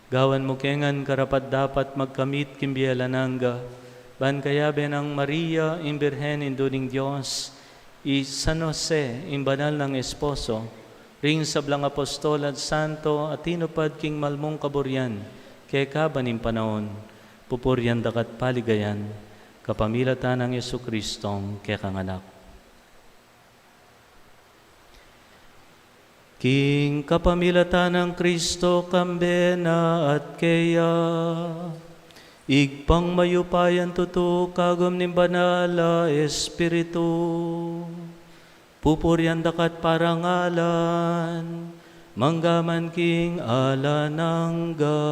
Gawan mu ke ngan karapat-dapat magkamit king bie alang angga, ban kayabe nang Maria, ing Birhen, Indu ning Dios, i San Jose, ing banal nang esposo, ring sablang apostol at santo a tinupad king mal mung kaburian, kekaban ning panaun, pupurian daka't paligayan, kapamilatan nang Jesucristong kekang Anak. King kapamilatan nang Kristo, kambe na at keya, Ibpang mayupayang tutu, kagum ning Banal a Espiritu, pupurian daka't parangalan, mangga man king alang angga.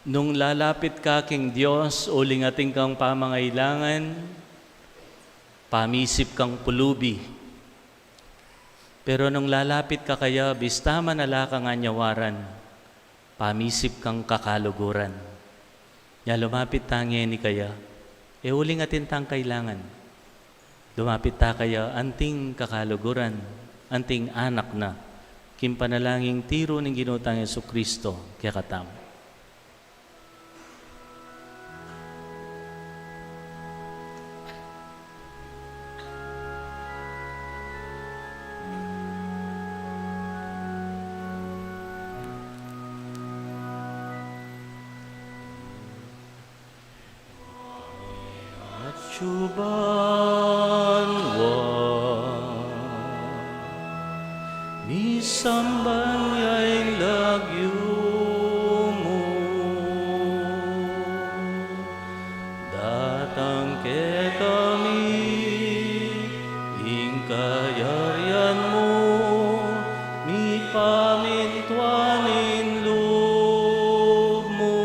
Nung lalapit ka king Dios, uling atin kang pamangailangan, pamisip kang pulubi. Pero nung lalapit ka kaya, bista man ala kang anyawaran, pamisip kang kakaluguran. Nya lumapit ta ngeni kaya, e uling atin tang kailangan. Lumapit ta kaya anting kakaluguran, anting anak na, king panalangin tiru ning Ginu tang Jesucristo kekatamu. Banua, misamban ya ing lagyu mu, datang kekami ing kayarian mu, mipamintuan ing lub mu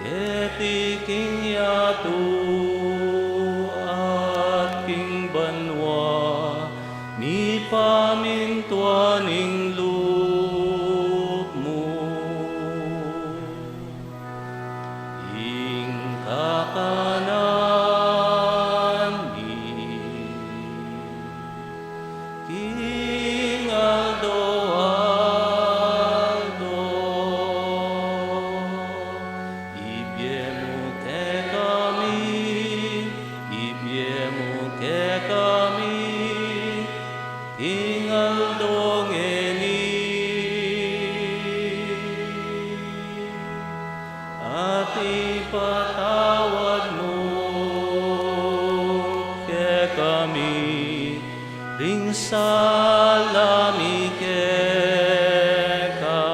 keti king yatu at king banua, mipamintuan ing lub mu. Ing kakanan mi king aldo-aldo, ibie mu kekami, ibie mu kekami king aldo ngeni. At ipatawad mu kekami ring sala mi keka,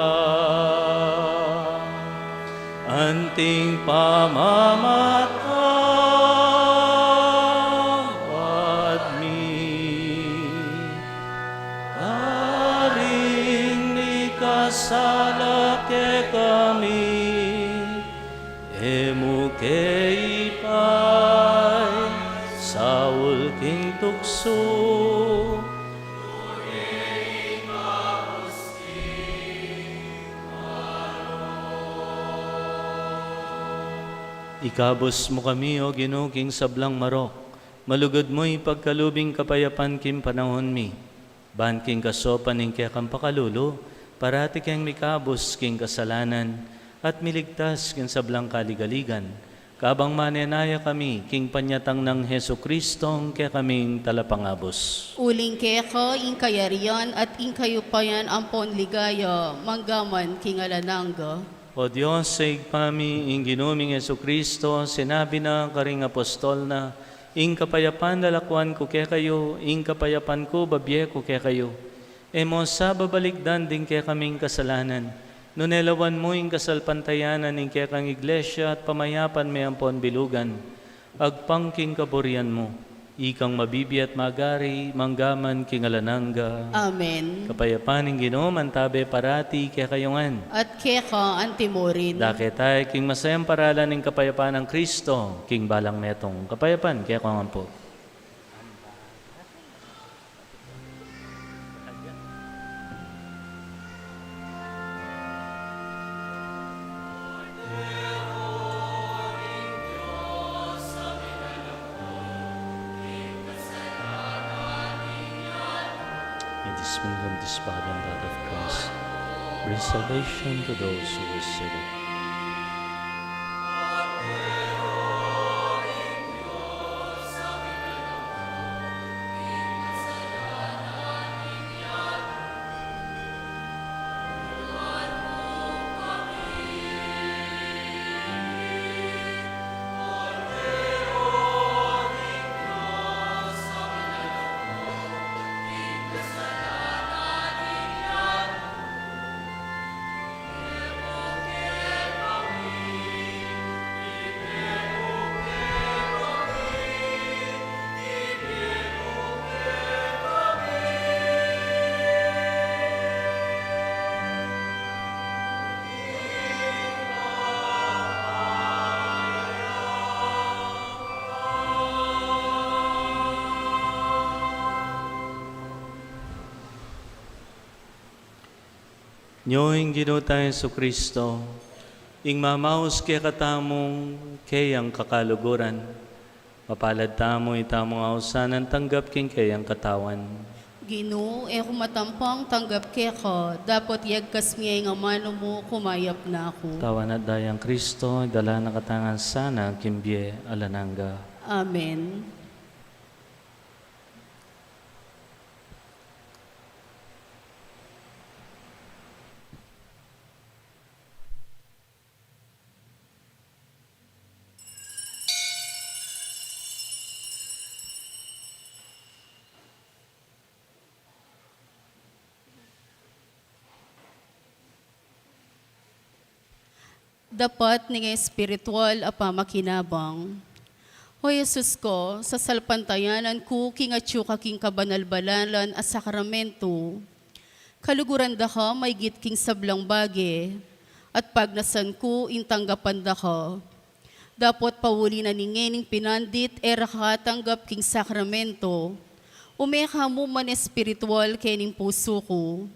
anting pamamatawad mi karing mikasala kekami, e mu ke ipaisaul king tuksu. Ikabus mu kami, O Ginu, king sablang marok. Malugud mu ipagkalub ing kapayapan king panaun mi. Ban king kasaupan ning kekang pakalulu, parati keng mikabus king kasalanan at miligtas king sablang kaligaligan, kabang manenaya kami king panyatang nang Jesucristo, ing kekaming Talapangabus. Uling keka ing kayarian at ing kayupayan ampon ligaya, mangga man king alang angga. O Dios, Ibpa mi, ing Ginu ming Jesucristo, sinabi na karing apostol na, "Ing kapayapan lalakwan ku kekayu, ing kapayapan ku babie ku kekayu." E mu sa babalikdan ding kekaming kasalanan, nune lawan mu ing kasalpantayanan ning kekang Iglesia at pamayapan me ampon bilugan, agpang king kaburian mu. Ikang mabibie at magari, mangga man king alang angga. Amen. Kapayapan ning Ginu mantabe parati kekayu ngan. At keka antimurin. Dake taya king masayang paralan ning kapayapan nang Kristo, king balang metung. Kapayapan kekayu ngan pu. May this meal and this body and blood of Christ bring salvation to those who receive it. Nyo ing Ginu tang Jesucristo, ing mamaus kekatamu king keyang kakaluguran. Mapalad tamu, itamung ausan a tanggap king keyang katawan. Ginu, e ku matampang tanggap keka, dapot yagkas me ing amanu mu, kumayap na ku. Katawan at dayang Kristo, idala na katamu ngan sana king bie alang angga. Amen. Dapat ning espiritual a pamakinabang. O Jesus ko, sasalpantayanan ku king atyu ka king kabanal-banalan a sakramento. Kaluguran da ka maigit king sablang bage, at pagnasan ku ing tanggapan da ka. Dapot pauli na ning ngening pinandit e ra ka tanggap king sakramento, ume ka mu man espiritual kening pusu ku.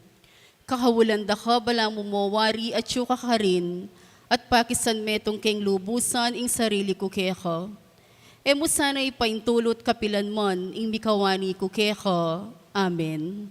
Kakaulan da ka balamu mo wari atyu ka karin, at pakisan metung keng lubusan ing sarili ku keka. E mu sana ipaintulut kapilan man ing mikawani ku keka. Amen.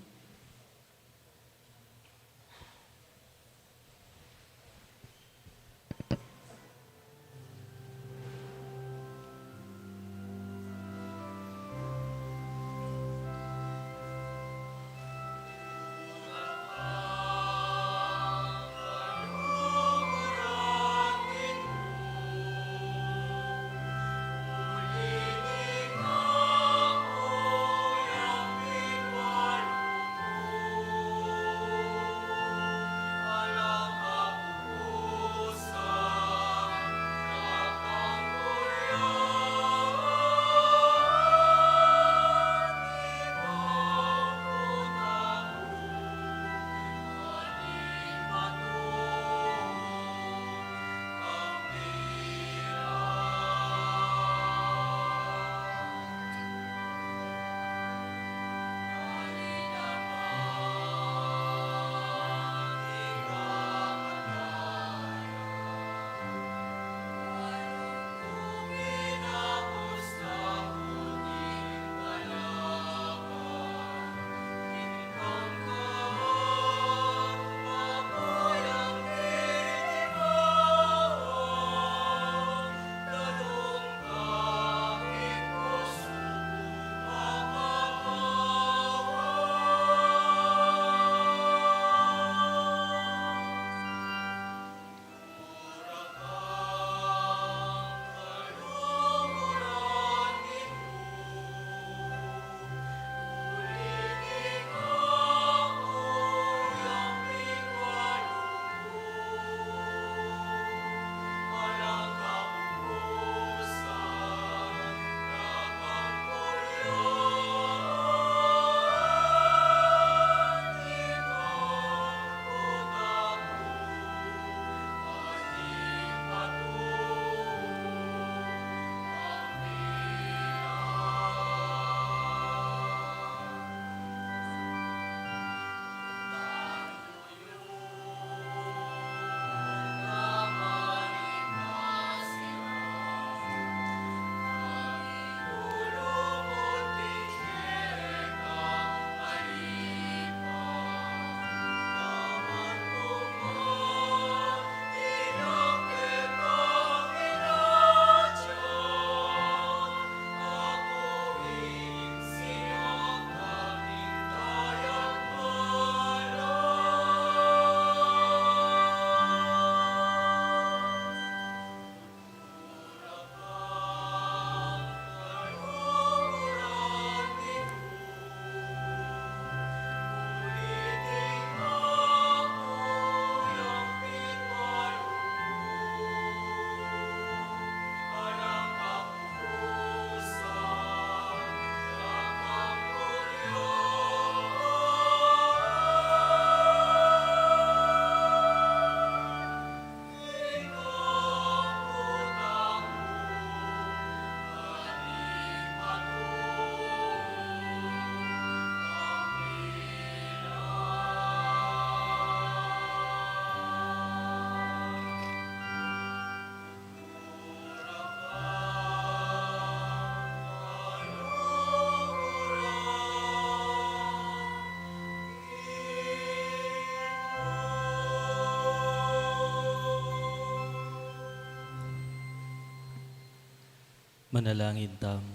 Manalangin tamu.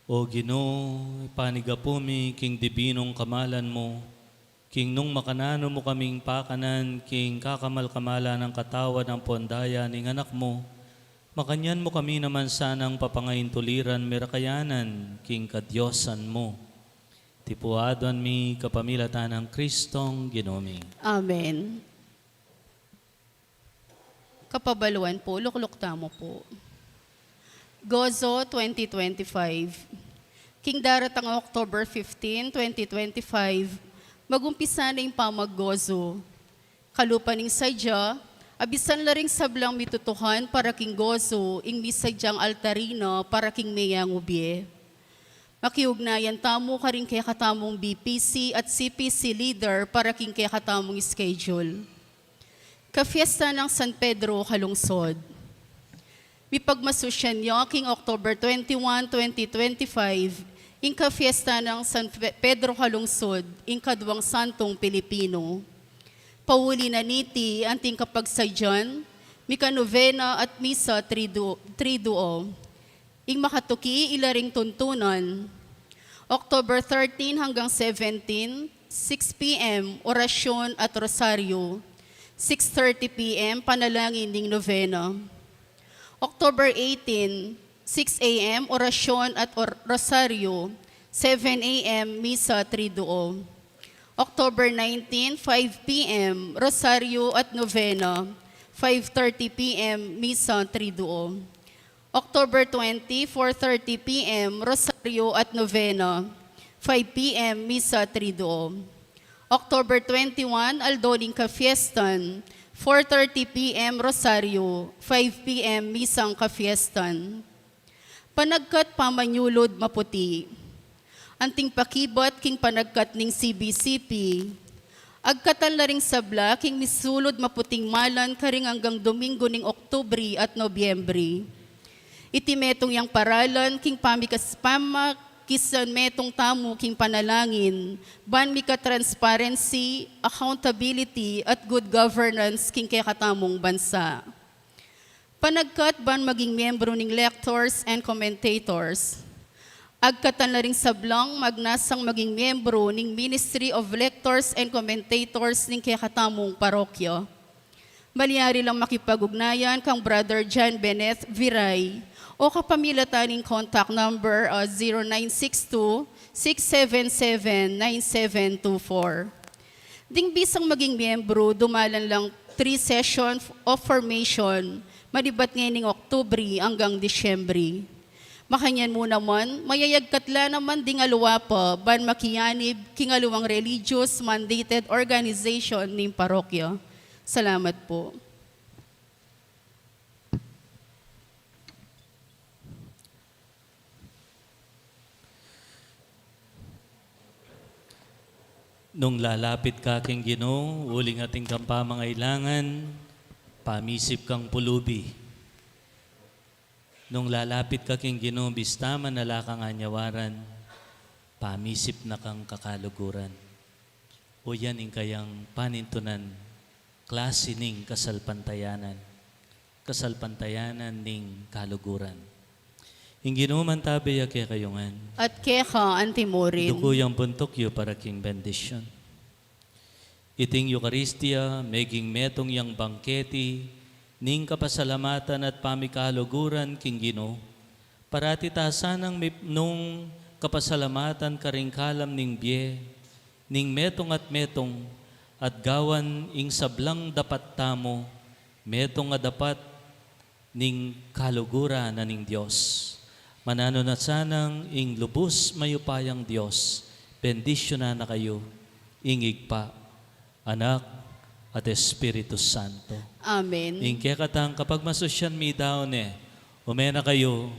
O Ginu, ipanigapu mi king dibinung kamalan mu, king nung makananu mu kaming pakanan king kakamal-kamalan nang katawan ampon daya ning Anak mu, makanyan mu kami naman sanang papangaintuliran merakayanan king kadiosan mu. Iti pu aduan mi kapamilatan nang Kristong Ginu mi. Amen. Kapabaluan po, lukluk tamu po. Gozo twenty twenty-five. King daratang October fifteen, twenty twenty-five, magumpisa na ing pamaggozo. Kalupa ning sadya, abisan la ring sablang mitutuhan para king gozo ing misadyang altarina para king meyangu bie. Makiugnayan tamu karing kekatamung B P C at C P C leader para king kekatamung schedule. Kafiesta nang San Pedro Kalungsod. Mipagmasusyan ya king October twenty-one, twenty twenty-five, ing kafiesta nang San Fe-, Pedro Kalungsod, ing kaduang santung Pilipino. Pauli na niti anting kapagsadyan, mika novena at misa tridu-, triduo. Ing makatuki ila ring tuntunan. October thirteen hanggang seventeen, six P M, orasyon at rosaryo. Six thirty P M, panalangin ning novena. October eighteen, six A M, orasyon at or-, rosaryo. Seven A M, misa triduo. October nineteen, five P M, rosaryo at novena. Five thirty P M, misa triduo. October twenty, four thirty P M, rosaryo at novena. Five P M, misa triduo. October twenty-one, aldo ning kafiestan, four thirty P M, rosaryo, five P M, misang kafiestan. Panagkat pamanyulud maputi. Anting pakibat king panagkat ning C B C P, agkatan la ring sabla king misulud maputing malan karing anggang Domingo ning Oktubri at Nobyembri. Iti metung yang paralan king pamikas-, pamakisan metung tamu king panalangin, ban mika transparency, accountability, at good governance king kekatamung bansa. Panagkat ban maging miyembro ning Lectors and Commentators. Agkatan la ring sablang magnasang maging miyembro ning Ministry of Lectors and Commentators ning kekatamung parokya. Malyari lang makipag-ugnayan kang Brother John Benneth Viray o kapamilatan ning contact number, ah, zero nine six two, six seven seven, nine seven two four. Ding bisang maging miyembro, dumalan lang three session of formation, malibat ngening Oktubri anggang Disyembre. Makanyan mu naman, mayayagkat la naman ding aliwa pa, ban makianib king aliwang religious mandated organization ning parokya. Salamat po. Nung lalapit ka king Ginu, uling atin kang pamangailangan, pamisip kang pulubi. Nung lalapit ka king Ginu, bista man ala kang anyawaran, pamisip na kang kakaluguran. O yan ing kayang panintunan, klasi ning kasalpantayanan, kasalpantayanan ning kaluguran. Ing Ginu mantabi ya kekayu ngan. At keka anti mu rin. Duku yang buntuk yu para king bendisyon. Iting Eukaristia, meging metung yang bangketi ning kapasalamatan at pamikaluguran king Ginu, parati ta sanang mipnung kapasalamatan karing kalam ning bie, ning metung at metung, at gawan ing sablang dapat tamu, metung a dapat ning kaluguran na ning Dios. Mananu na sanang ing lubus mayupayang Dios, bendisyunan na kayu, ing Ibpa, Anak, at Espiritu Santo. Amen. Ing kekatang kapagmasusyan midaun ne, ume na kayu,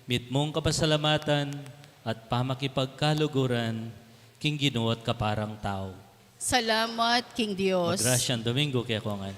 mitmung kapasalamatan at pamakipagkaluguran king Ginu at kaparang tau. Salamat king Dios. Magrasyang Domingo kekongan.